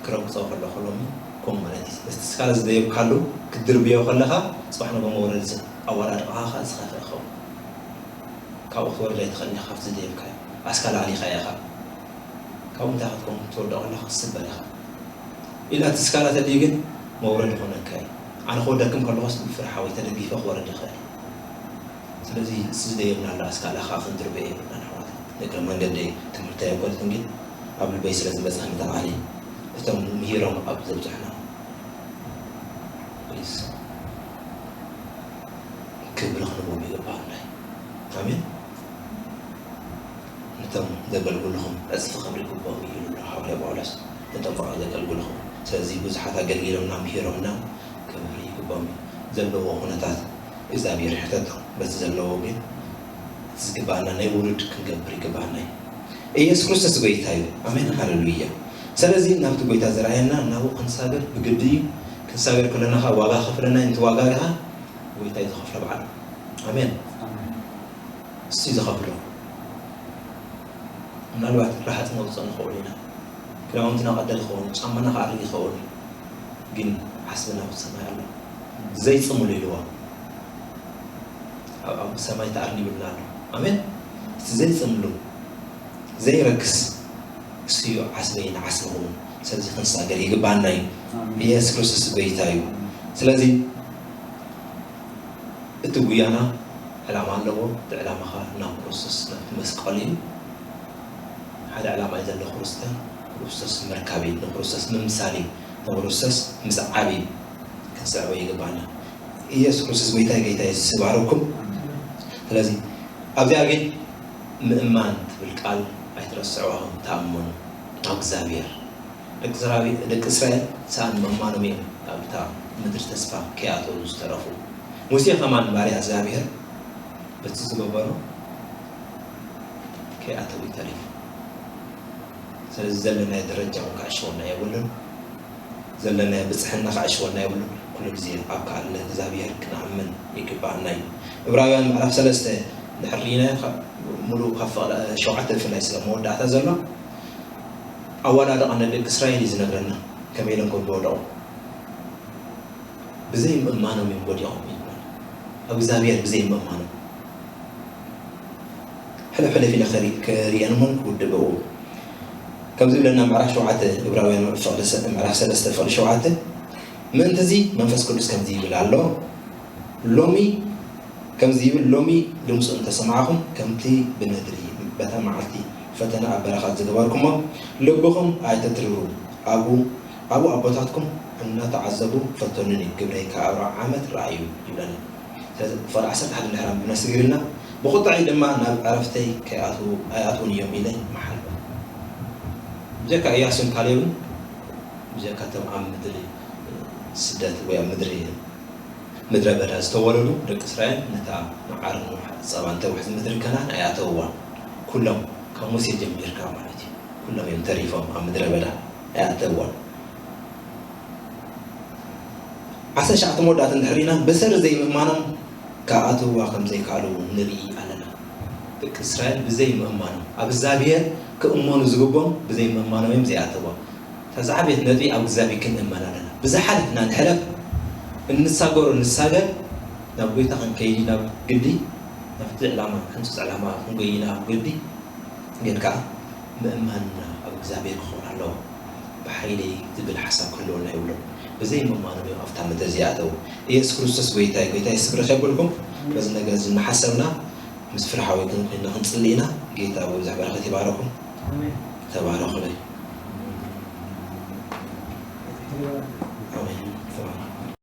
ክረግጾ ከለኹ ሎሚ ከምኡ ማለት እዩ። ነቲ ስካላ ዝደየብካሉ ክትድርብዮ ከለኻ ጽባሕ ንጎ መውረድ ኣወዳድቓኻ ከኣ ዝኸፍአ ይኸውን። ካብኡ ክትወርድ ኣይትኽእልን ኢኻ ካብቲ ዝደየብካዮ። ኣስካላ ኣሊኻ ኢኻ። ካብኡ እንታይ ክትከውን ክትወድቕ ከለኻ ክትስበር ኢኻ። ኢላ እቲ ስካላ ተድዩ ግን መውረድ ይኾነካ እዩ። ኣነ ክወደክም ከለኹስ ብፍርሓዊ ተደጊፈ ክወርድ ይኽእል እየ። ስለዚ እዚ ዝደየብናሉ ኣስካላ ከዓ ክንድርበ የብልናን ኣሕዋት። እግረ መንገደይ ትምህርተይ ኣይኮነትን ግን ኣብ ልበይ ስለ ዝበፅሐ ንተምሃሪ እቶም ምሂሮም ኣብ ዘብፅሑና ፕሊዝ ክብሪ ክንቦም ይግባኣና እዩ። ኣሜን። ነቶም ዘገልግልኹም ዕፅፊ ክብሪ ይግባኦም እዩ ይብሉ ሃዋርያ ጳውሎስ ነቶም ፍቕሪ ዘገልግልኹም። ስለዚ ብዙሓት ኣገልጊሎምና ምሂሮምና ክብሪ ይግባኦም እዩ። ዘለዎ ኩነታት እግዚኣብሔር ይሕተቶ በቲ ዘለዎ ግን እቲ ዝግባኣና ናይ ውሉድ ክንገብር ይግባኣና እዩ። ኢየሱስ ክርስቶስ ጎይታ እዩ። ኣሜን ሃሌሉያ። ስለዚ ናብቲ ጎይታ ዘርኣየና ናብኡ ክንሳገር ብግዲ እዩ። ክንሳገር ከለና ከዓ ዋጋ ከፍለና እዩ። ነቲ ዋጋ ከዓ ጎይታ እዩ ዝኸፍሎ ባዕሉ። ኣሜን። እሱ እዩ ዝኸፍሎ። ምናልባት ረሃፅ ነውፅኦ ንኸውን ኢና። ክዳውንትና ቀደል ይኸውን፣ ጫማና ክኣርግ ይኸውን እዩ። ግን ዓስብና ኣብ ሰማይ ኣሎ። ዘይፅምሉ ኢልዋ ኣብ ኣብ ሰማይ ተኣርኒቡልና ኣሎ። ኣሜን። እቲ ዘይፅምሉ ዘይረክስ እሱ እዩ ዓስበይን ዓስብኹም። ስለዚ ክንሳገር ይግባና እዩ። ኢየሱስ ክርስቶስ ጎይታ እዩ። ስለዚ እቲ ጉያና ዕላማ ኣለዎ። እቲ ዕላማ ኸዓ ናብ ክርስቶስ ናብቲ መስቀል እዩ። ሓደ ዕላማ እዩ ዘሎ ክርስቲያን ክርስቶስ ምርካብ እዩ። ንክርስቶስ ምምሳል እዩ። ንክርስቶስ ምስዓብ እዩ። ክንስዕቦ ይግባና። ኢየሱስ ክርስቶስ ጎይታይ ጎይታይ ዝባረኩም። ስለዚ ኣብዚኣ ግን ምእማን ትብል ቃል ኣይትረስዕዋ፣ ተኣመኑ ኣብ እግዚኣብሔር። ደቂ እስራኤል ሰኣን ምእማኖም እዮም ኣብታ ምድሪ ተስፋ ከይኣተው ዝተረፉ። ሙሴ ከማን ባርያ እግዚኣብሔር በቲ ዝገበሮ ከይኣተው እዩ ተሪፉ። ስለዚ ዘለናዮ ደረጃ እውን ክዕሸወና የብሉን። ዘለናዮ ብፅሕና ክዕሸወና የብሉን። ኩሉ ግዜ ኣብ ካልእ እግዚኣብሔር ክንኣምን ይግባኣና እዩ። እብራውያን ምዕራፍ ሰለስተ ድሕር ርኢናዮ ሙሉእ ካብ ፍቕሪ ሸውዓተ ብፍላይ ስለ መወዳእታ ዘሎ ኣወዳድቓ ንደቂ እስራኤል እዩ ዝነግረና ከመይ ኢሎም ከም ዝወደቑ። ብዘይ ምእማኖም እዮም ወዲቖም ይባል። ኣብ እግዚኣብሔር ብዘይ ምእማኖም ሕልፍ ሕልፍ ኢለ ከሪ- ክርእየን እሞን ክውድበው ከምዚ ብለና ምዕራፍ ሸውዓተ እብራውያን ፍቕዲ ሰ- ምዕራፍ ሰለስተ ፍቕዲ ሸውዓተ ምእንቲ እዚ መንፈስ ቅዱስ ከምዚ ይብል ኣሎ ሎሚ ከምዚ ይብል ሎሚ ድምፁ እንተሰማዕኹም ከምቲ ብነድሪ በታ መዓልቲ ፈተና ኣብ በረኻ ዝገበርኩሞ ልብኹም ኣይተትርሩ ኣብኡ ኣብኡ ኣቦታትኩም እናተዓዘቡ ፈተኑኒ ግብረይ ከኣርባ ዓመት ረኣዩ ይብለና። ስለዚ ፍቕዲ ዓሰርተ ሓደ ድሕራን ብነስግርና ብቁጥዐይ ድማ ናብ ዕረፍተይ ኣይኣትውን እዮም ኢለ መሓልኩ። ብጀካ እያሱን ካሌብን ብጀካ እቶም ኣብ ምድሪ ስደት ወይ ኣብ ምድሪ ምድረ በዳ ዝተወለዱ ደቂ እስራኤል ነታ መዓርን ጸባን ተውሕዝ ምድሪ ከናን ኣይኣተውዋን። ኩሎም ካብ ሙሴ ጀሚርካ ማለት እዩ። ኩሎም እዮም ተሪፎም ኣብ ምድረ በዳ ኣይኣተውዋን። ዓሰርተ ትሽዓተ መወዳእታ እንድሕር ኢና ብሰሪ ዘይምእማኖም ክኣትውዋ ከም ዘይከኣሉ ንርኢ ኣለና። ደቂ እስራኤል ብዘይ ምእማኖም ኣብ እግዚኣብሔር ክእመኑ ዝግቦም ብዘይ ምእማኖም እዮም ዘይኣተውዋ። እታ ዝዓበየት ነጥቢ ኣብ እግዚኣብሔር ክንእመን ኣለና። ብዝሓለፍና ንሕለፍ እንሳገሮ ንሳገር ናብ ጎይታ ክንከይድ ኢና ግዲ፣ ናብቲ ዕላማ፣ ሕንጹጽ ዕላማ ክንጎይ ኢና ግዲ። ግን ከኣ ምእማንና ኣብ እግዚኣብሔር ክኾን ኣለዎ። ብሓይለይ ዝብል ሓሳብ ክህልወና የብሉን። ብዘይ ምእማኖም እዮም ኣብታ ምድሪ እዚኣ ኣተዉ። ኢየሱስ ክርስቶስ ጎይታ እዩ፣ ጎይታ የስብርኽ የብልኩም። በዚ ነገር እዚ እናሓሰብና ምስ ፍርሓዊ ግን ኮይንና ክንጽሊ ኢና። ጌታ ብብዙሕ በረኸት ይባረኹም። ተባረኹለይ። ኣሜን።